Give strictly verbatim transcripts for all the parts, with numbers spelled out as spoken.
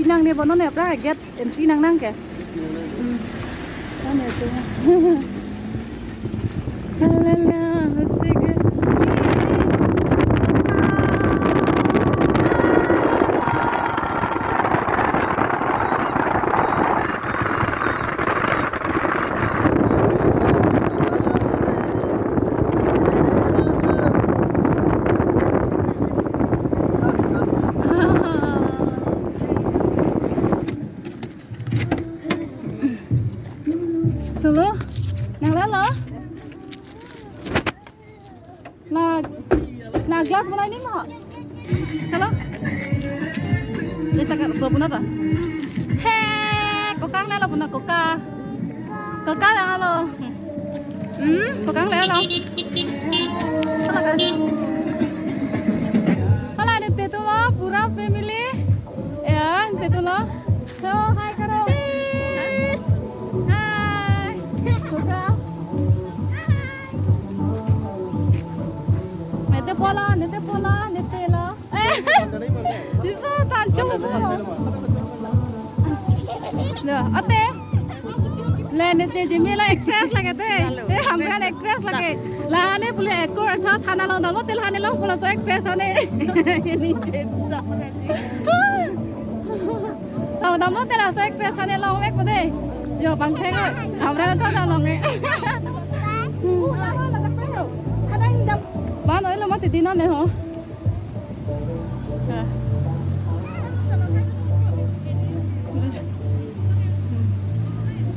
pinang ne bono ne pra gate entry nang nang ke. Hmm. Ane tu. La la la, sige. Solo, nang lalo? Na, na glass mulai ni mo. Chalo. Lesa ka ko puna ta. He, kokang lalo puna koka. Koka lalo. Hmm, kokang lalo. Hala ka. Hala ne tetu lo, pura family. Ya, tetu lo. Hello, hi, Karo. Hi. Koka. Nete pola, nete pola, nete la. Iso tancho. No, ate. Le nete Jimmy la actress lake te. Eh, Hamren actress lake. La ne pule actor tha thana long damo tel hane long pula so actress ane. Ni chesa. Tau damo tela so actress ane long mek ko de. Yo bang theng. Hamren tho ta long e. Ban oi lo mati dina ne ho.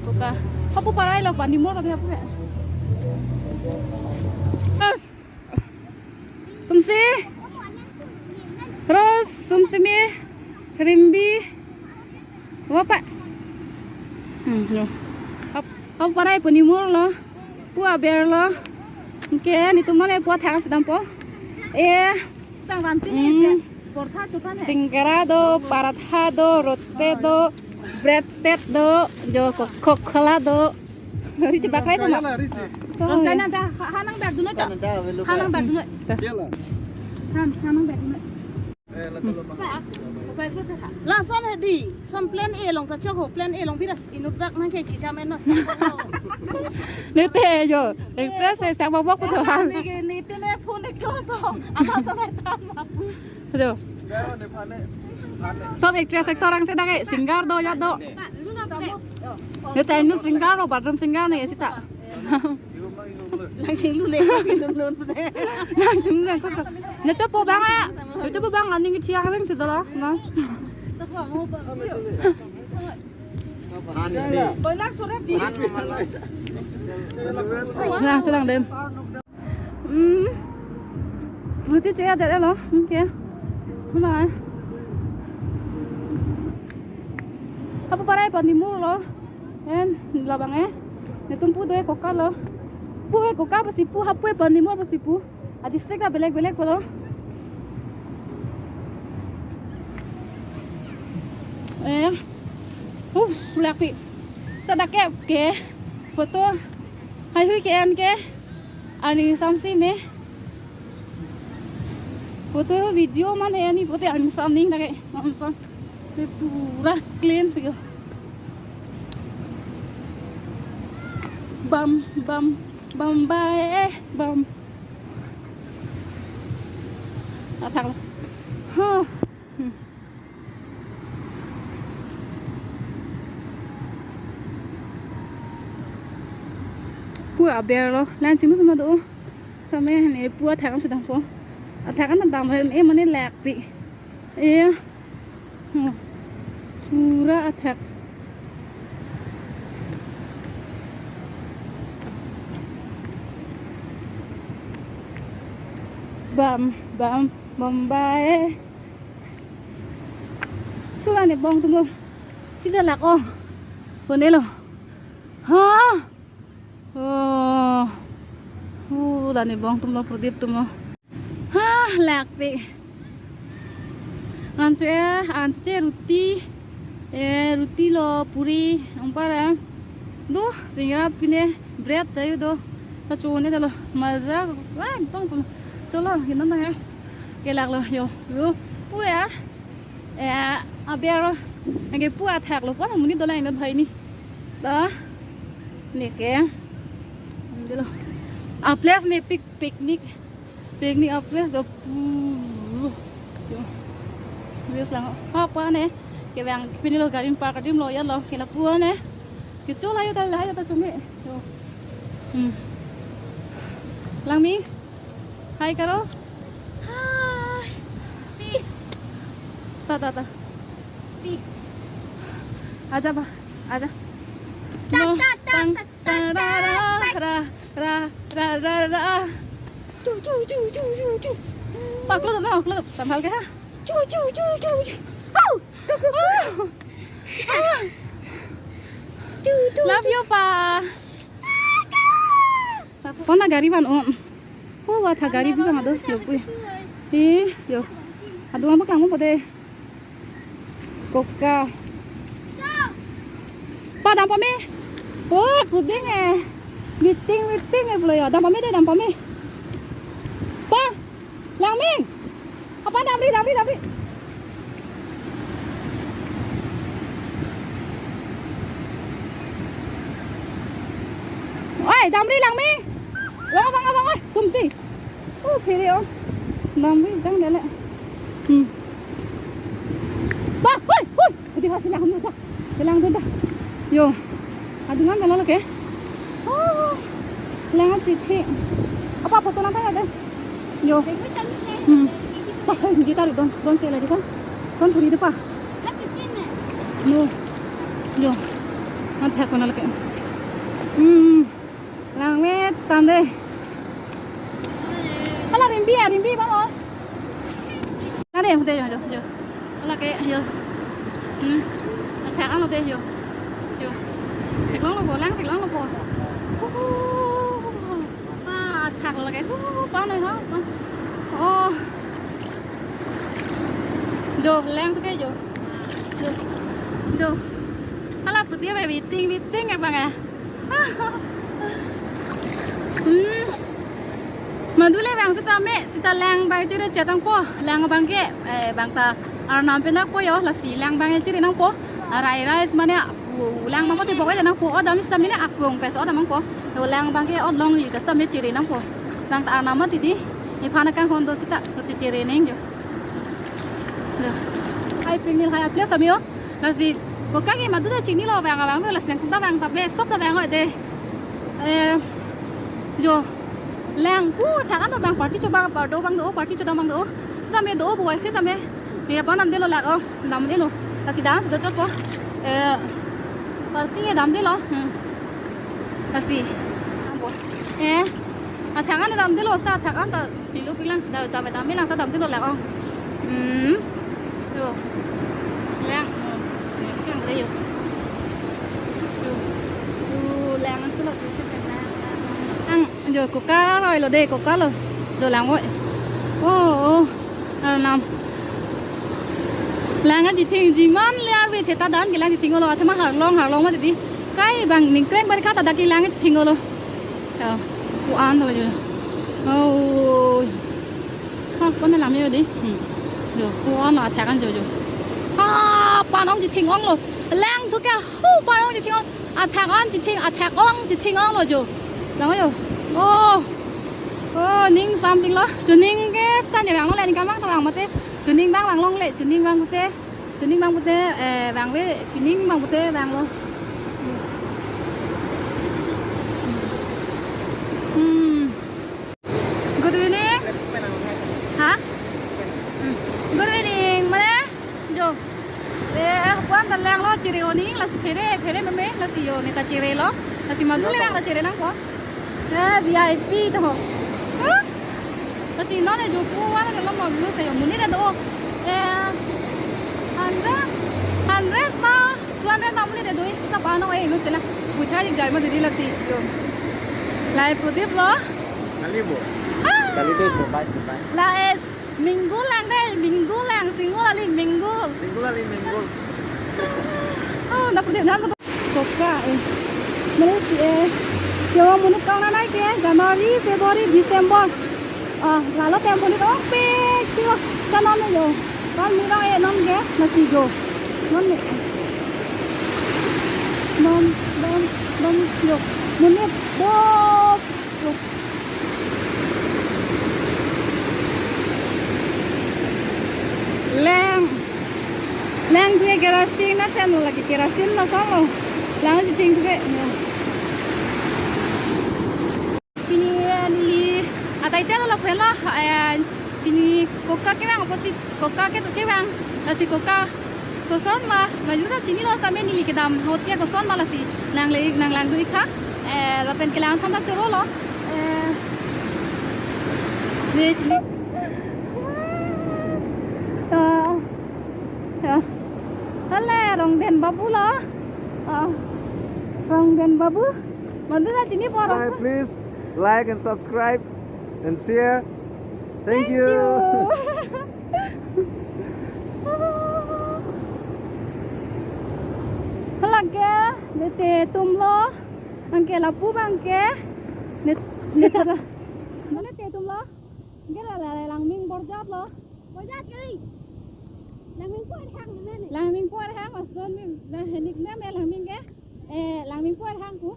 Koka. Hapu parai lo pani mor lo dia pu ya. Sumsi. Terus sumsimi. Rimbi. Apa? Hmm, lo. Hap, hap parai pu nimur lo. Pu aber lo. Oke, netum mane pu athak sedang po. Eh. Tang vanti Hmm. ni. Portha chuta ne. Singara do, paratha do, rote do, bread set do, jo ko-, kokhola do. Risi bakrai tama. Risi. Oh, Ron ya. Tana da, ha-, hanang bag dunoi ta. Tana da, velo Hanang bag. Bag dunoi. Yala. Han, hanang bag dunoi. Eh, lato lo. Lason hedi, son plan A along ta chok ho, plan A along biras inut bak nang ke chicham en no. Nete jo, actress e sak bok bok to han. Ni ke, ni tene phone ko to. Ala to na tama. Jo. Sob actress actor ang sedang e, singer do ya do. Nete nu singer lo, bathroom singer ne sita. Lang ching lu le, ching lu lu ne. Lang ching lu le, kok. Nete po bang a. Nete po bang aning chia haweng si dala. Na. Lang, sulang dem. Hmm. Ruti choya det lo. Okay. Huma. Apo parai pandimur lo. En labang eh. Netum pu do-e koka lo. Pu-e koka pasi pu, hapu-e pandimur pasi pu. A district a belek belek pulo. Eh. Uf, lakpi. Ta dak ke, ke. Photo. Haihui ke-en ke. Aning samsi me. Photo video mane ani photo aning samning dak ke. Aning sam. Ye pura clean pik. Bam, bam, bam, ba, eh, bam. Athak. Huh. Hmm. Pu aber lo, lan chimu chimu do. Tame ne pu athak an sedang po. Athak an dam e mane lakpi. Eh. Hmm. Pura athak. Bam, bam, bam, bye. Sulang ne bong atum lo. Sida lak o. Pune lo. Ha. Oh. Uh, la ne bong atum lo, Pradip atum lo. Ha, lakpi. Anche, anche ruti. Eh, ruti lo, puri, ampara. Do, singra pine, bread tayo do. Ta chone ta lo. Maza, wah, bong atum. Cholo, gina na hai. Kelak lo, yo. Yo, pu ya. Eh, aber lo. Anke pu athak lo, pu amonit dolang inut bhai ni. Da. Neke. Dilo. A place me pic-, picnic. Picnic a place do pu. Yo. Place lang. Ha, pu ne. Kevang pine lo, gari park adim lo ya lo. Kela pu ne. Kecho la yo ta, la yo ta chumi. Yo. Hmm. Langmi. Hi karo. Hi. Peace. Ta, ta, ta. Peace. Aja ba. Aja. Ta, no, ta, ta, tang, ta, ta, ta, ra, ta, ra, ta. Ra, ra, ra, ra, ra, ra. Chu, chu, chu, chu, chu, chu. Pa, close up, no, close up. Sambhal ke ha. Chu, chu, chu, chu, chu. Au! Chu, chu. Love you, pa. Kona gari van on. Oh, wa tha gari bi kama do. Yo, pu. Eh, yo. Adu apa kamu pade? Koka. Pa, dam pame. Oh, puding eh. Meeting, meeting eh, pulo ya. Dam pame de, dam pame. Pa, Langming. Apa, damri, damri, damri. Oi, damri, Langming. Abang, abang, abang, oi, sumsi. Oh, phere, oh. Damri, dang lele. Hmm. Ba, hui, hui. Udi hasi lang dun ta. Lang dun ta. Yo. Adung an lalo ke. Oh. Lang chithi. Apa photo nang ta de. Yo. Hmm. Ba, hui, kita don, don ke lagi ta. Don puri de pa. No. Yo. An thak kona lake. Hmm. Langmet tande. Hala rimbi ya, rimbi bang o. Nade, udah yo, yo, yo. Hala ke, yo. Hmm. Athak ano de, yo. Yo. Theklong lo po, lang theklong lo po. Huhu. Ah, athak lo lake. Huhu, pa na ha. Oh. Jo, lang ke jo. Jo. Jo. Hala putih apa, biting, biting apa nggak? Hmm. Madule bang seta me, seta lang bang chere chetang po, lang bang ke, eh, bang ta arnam pen nangpo yo, lasi lang bang chere nangpo, arai rai mane, u-, lang bang mati bokoi nangpo, o dam seta mane akung pes o dam nangpo, yo lang bang ke o long li seta me chere nangpo, bang ta arnam mati di, iphana kang hondo seta, lasi chere neng yo. Yo. Hai ping nil hai aplia samio. Lasi, koka ke madu ta chinilo bang abang, lasi nang kung ta bang ta be, sop ta bang o de. Eh, jo, lang pu thakan ta bang party cho bang, pardo bang do, party cho dam bang do. Tame do, buai ke tame. Ye pa nam de lo lak o, nam de lo. Lasi dam, sudah chotpo. Eh, parking ya damdelo. Hmm. Lasi. Ambo. Eh, athak an damdelo, seta athak an ta pilu pilang, da, dam, dam, lang seta damdelo lang, oh. Hmm. Yo. Lang. Oh. Lang, lang, yo. Yo. Yo, lang, selo. Ang. Jo, koka roi lo de, koka lo. Jo, lang oi. Oh, oh. Arnam. Lang kachetheng jiman le ave theta dan ke lang chetheng lo. Athema harlong, harlong ma didi. Kai bang ningkreng bari kata dak ke lang chetheng lo. Ya. Ko-an lo jo. Oh. Ha, ko-an lam yo di. Hmm. Jo, ko-an lo athak an jo jo. Ha, panong chetheng ong lo. Lang thu ke, hu, panong chetheng ong. Athak an chetheng, athak ong chetheng ong lo jo. Lang yo. Oh. Oh, ning something lo. Chuning ke seta ne vang longle, ning kamang ta vang mate. Chuning bang vang longle, chuning bang pute. Chuning bang pute, eh, vangve, chuning bang pute vanglo. Hmm. Good evening. Ha? Hmm. Good evening. Mane? Jo. Eh, puan ta lang lo, chere oning, lasi phere, phere meme, lasi yo, ne ta chere lo, lasi madu le lang ta chere nangpo. Eh, V I P to. Huh? Lasi non e jo puan ta lo, madu le sa yo, monit ta do. Eh, hundred, hundred ma, two hundred ma monit ta do, eh, seta panong, eh, lo sela. Pucha ik jai ma didi lasi yo. Lai Pradip lo. Kali bo. Ah! Kali de, sobai, sobai. La es. Mingle lang de, mingle lang, single ali mingle. Single ali mingle. Oh, na pudi nan ko koka, eh. Mane si, eh. Yo, monit kong nanai ke, January, February, December. Ah, lalo tempo ni kong pe, sio, kanon yo. Kan murang, eh, non ke, masih jo. Non ni. Non, non, non, yo. Monit, bo. Lang. Lang thu ke kerosene na tem lagi, kerosene na somo. Lang chetheng thu ke. Pini, eh, neli atai tel lo phela, eh, pini koka kevang opposite, koka ke kevang, lasi koka koson ma, maju ta chinilo seta neli kedam ahut ke koson ma lasi nang le, nang lang dui kha, eh, lapen kelang than ta choro lo, eh, ne chini. Ah, ya. Hale, Rongden Babu lo. Ah, Rongden Babu. Madu ta chini poro. Hi, please like and subscribe and share. Thank you. Halake, nete atum lo, anke lapu abang ke, net, net la. Mana te atum lo? Anke la, la, la, Langming Borjat lo. Borjat kali. Langming Puat hang mana ni? Langming Puat hang, mas don mi, na henik na me Langming ke. Eh, Langming Puat hang ku.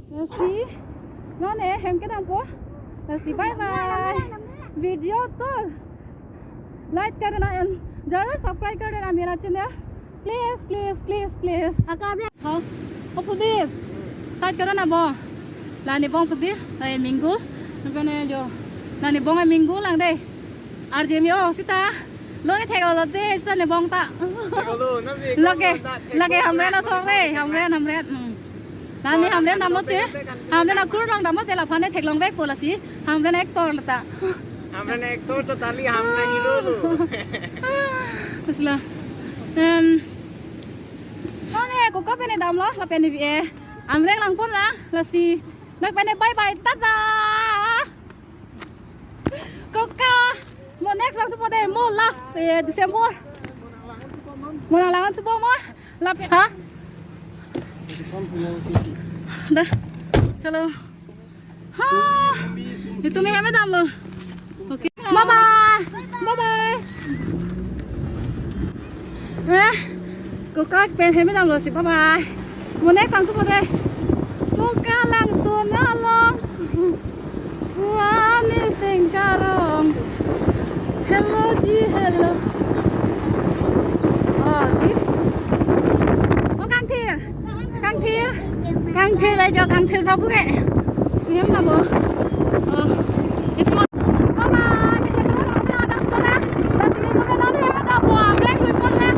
Lasi, non eh, hem kedampo. Lasi, bye bye. Video to like कर देना and जरूर subscribe कर देना मेरा channel. Please, please, please, please. Akam le. Ho, o Pudip. Side करो ना bo. La ne bong Pudip, la ne Mingle. Nang kene jo. La ne bong Mingle lang de. R J mi o seta. Lo ke thek lo de, seta ne bong ta. Thek lo, nang si lake, thek lo, lake thek lo, Hamren asong re, thek lo. Hamren, Hamren. Hmm. Nani Hamren damlote, Hamren akur long damlote, laphan ne theklongvekpo lasi, Hamren actor lo ta. Hamren actor to tali, Hamren hero lo. Asla. Em, non eh, koka pen damlo, lapen eh, Hamren langpon lang, lasi. Nang pen bye bye, tata. Koka, mo next vang supo de, mo last, eh, December. Mo nang langan supo mo, lapen, ha? Da, chalo. Ha, itu mi heme damlo. Okay. Bye bye. Bye bye. Eh, koka pen heme damlo si, bye bye. Mo next vang supo de. Koka langsun along. Puan Sing Karong. Hello ji, hello. Oh, di. Oh, Kangthir. Kangthir. Kangthir le jo, Kangthir babu ke. Ini apa bo? Oh. Itu mau. Bye bye. Kita mau ke atas sana. Terus ini tuh kan ada yang ada buang, Greg, gue pun lah.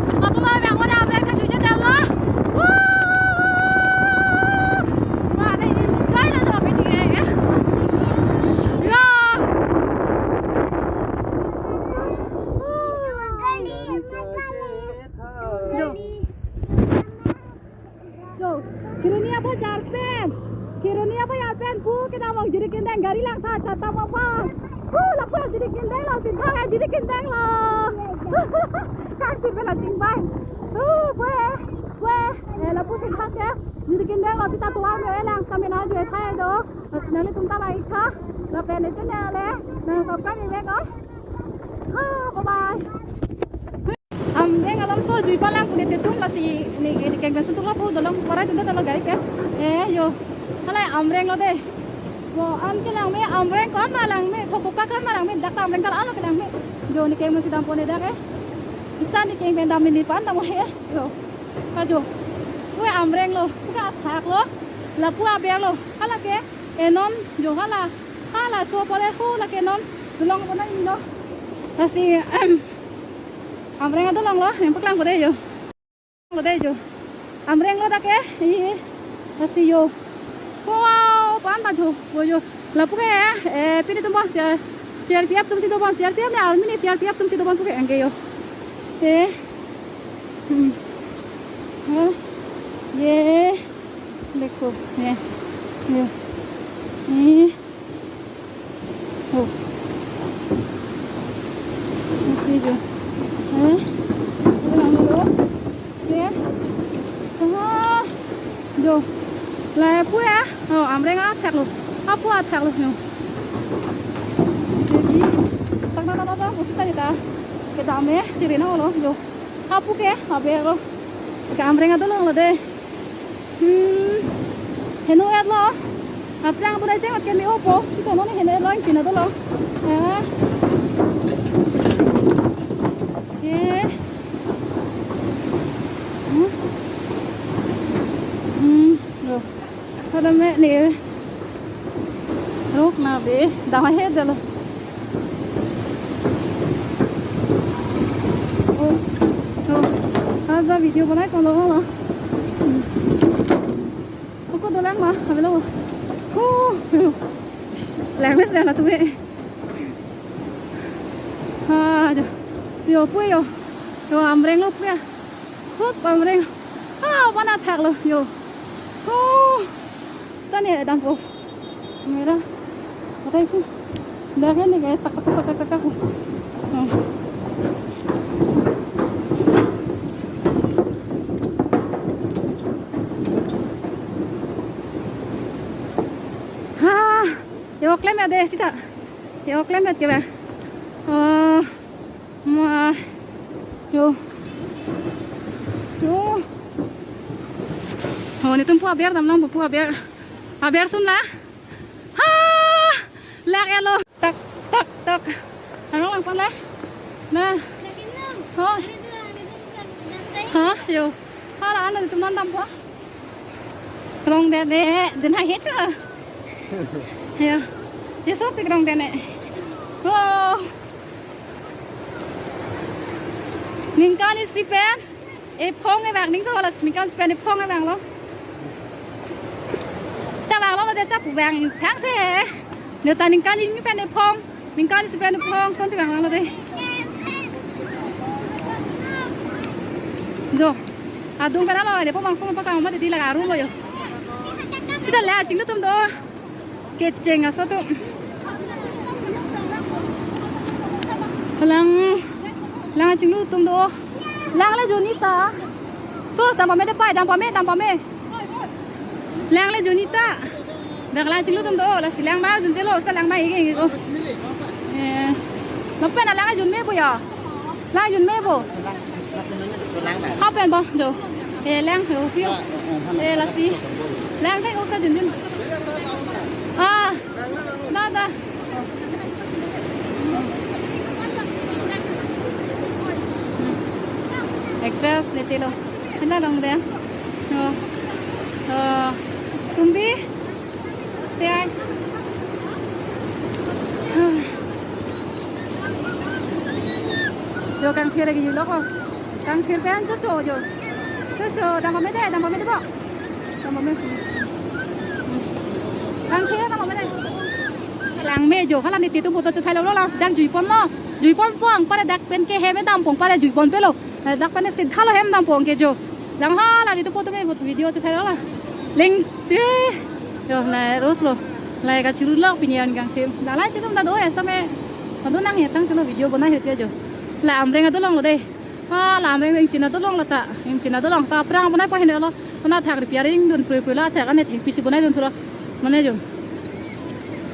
Kindeng gari lang tha, chata mapa. Hu, lapu G D Kindeng lo, sinthak G D Kindeng lo. Kang sirpe la chingbai. Hu, pue, pue. Eh, lapu sinthak ke G D Kindeng lo, sita tuan me lang, kami na jo thai do. Nanglitum ta like tha. Lapen ne channel le nang subscribe ivek o. Ha, bye bye. Amreng along so jui palang puni tetum lasi ne, ne keng besun tu lapu dolang parai tunda tala gari ke. Eh, yo. Hala Amreng lo de. Bo an kelang me Amreng ko-an ma lang me, thokok ko-an ma lang me, dak Amreng kal alo kelang me. Jo ne keng masi dampo ne dak eh. Bisa ne keng pen dam mini pan dam he. Yo. Ka jo. Pue Amreng lo, pue athak lo. Lapu aber lo. Hala ke. Eh non, jo hala. Hala so pole ho la ke non. Dolong pona ilo. Lasi, Amreng adolong lo, yang paklang ko de jo. Ko de jo. Amreng lo dak eh. Ih. Lasi yo. Wow, pan ta jo. Wo jo. Lapu ke eh, pini tum bom C R, C R P F atum si dobom, C R P F ne army ne C R P F atum si dobom pu ke anke yo. Eh. Hmm. Oh. Ye. Dekho. Ye. Ye. Ye. Oh. Masih jo. Eh? Ulang dulu. Ya. Semua. Jo. Lapu ya. Oh, Amreng athak lo. Apu athak lo. Jo. Jadi, tak na na na, mesti tadi ta. Kedam eh, sirina lo. Jo. Apu ke, aber lo. Ke Amreng adolong lo de. Hmm. Heno-et lo. Aphrang pura cheng ke me-opo. Sita non heno-et lo, ingkina dolo. Eh. Eh. Hmm. Hmm. Lo. Kada me ne. Ruk na be. Dama he dalo. Oh, oh, aza video banai kono lo. Koko dolang ma, abelo. Oh, lang mes lang atu me. Ah, jo. Yo, pue yo. Yo, Amreng lo pue. Hup, Amreng. Ah, mana thak lo, yo. Oh, tani dampo. Mera, atai ku. Dah kan ni, tak, tak, tak, tak, tak, tak. Oh. Ha, yo klem ya de sita. Yo klem ya ke ba. Oh. Ma. Yo. Yo. Oh, netum pu aber damlang, pu aber. Aber sun la. Ha! Lak elo. Tak, tak, tak. Ano lang pala? Na. Oh. Ha, yo. Hala, ano netum non dampo. Rong det det, den hai het ka. Ya. Yeso pik rong det ne. Oh. Ningkan isi pen ephong evang ning to hala ningkan isi pen ephong evang lo. Ta vang lo lo de ta pu vang thang the. Ne ta ningkan isi pen ephong. Ningkan isi pen ephong ason si vang lo de. Jo. Adung pen alo de po mangso paklang ma de di la arum lo yo. Sita le chinglu atum do. Kecheng aso atum. Lang, lang chinglu atum do. Lang le juni ta. Tur dam pame de pai, dam pame, dam pame. Lang le juni ta. Dak lang chinglu atum do, lasi lang ma junje lo, sa lang ma ege ege ko. Eh. Lapen lang jun me po ya. Lang jun me po. Ha pen po, jo. Eh, lang ho, pio. Eh, lasi. Lang thek ko sa junjun. Ah. Da, da. Actress niti lo. Hala rong de. Oh. Oh. Tumbi. Te ai. Jo kangthir lagi lo ko. Kangthir pen chocho jo. Chocho, dam pame de, dam pame de bo. Dam pame. Kangthir dam pame de. Lang me jo, hala niti atum photo chethai lo lo la, dang jui pon lo. Jui pon pon, pare dak pen ke hem dam pon, pare jui pon pe lo. Dak pen si thalo hem dam pon ke jo. Lang hala niti atum photo me video chethai lo la. Leng te. Jo na rose lo. Lahai kachirulok pini an kangthim. Dalai chilum ta do ya same. Kado nang ya tang chelo video bonai hete jo. La Amreng adolong lo dei. Ah, la Amreng Ingchin adolong lo ta. Ingchin adolong ta aphrang bonai pahin lo. Tona thak repairing dun prui prui la thak ane thengpi si bonai dun suro. Mane jo.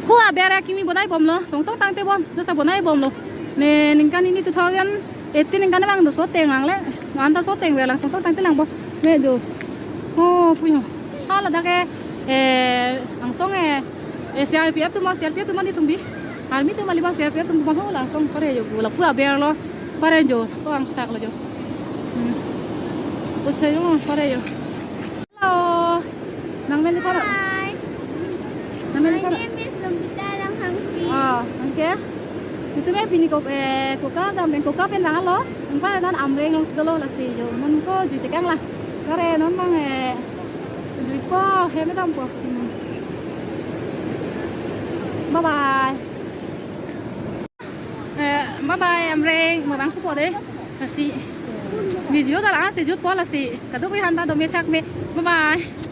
Hu aber akimi bonai bomlo. Tongtong tangte bom. Jota bonai bomlo. Ne ningkan ini two thousand eighteen ningkan bang do so teng lang le. Anta so teng ve lang tongtong tangte lang bo. Me jo. Oh, puyo. Hala dak ke, eh, angsong eh, eh, C R P F atum, C R P F atum mani sungbi. Army atum mali bang C R P F atum bang ho la angsong pare jo, lapu aber lo, pare jo, to angsak lo jo. Hmm. Pusi jo, pare jo. Hello. Nang men di kono? Hi. Nang men di kono? My name is Lumpita Ranghangpi. Ah, okay. Itu me pini kok, eh, koka dam pen koka pen dang lo. Angpa nan Amreng along si dolo lasi jo. Non ko jui tekang la. Kare non bang, eh, jui po, hem dampo. Hmm. Bye bye. Eh, bye bye, Amreng, mo bang ko po dei. Lasi. Video ta la si jut po lasi. Kadokave han ta do me thak me. Bye bye.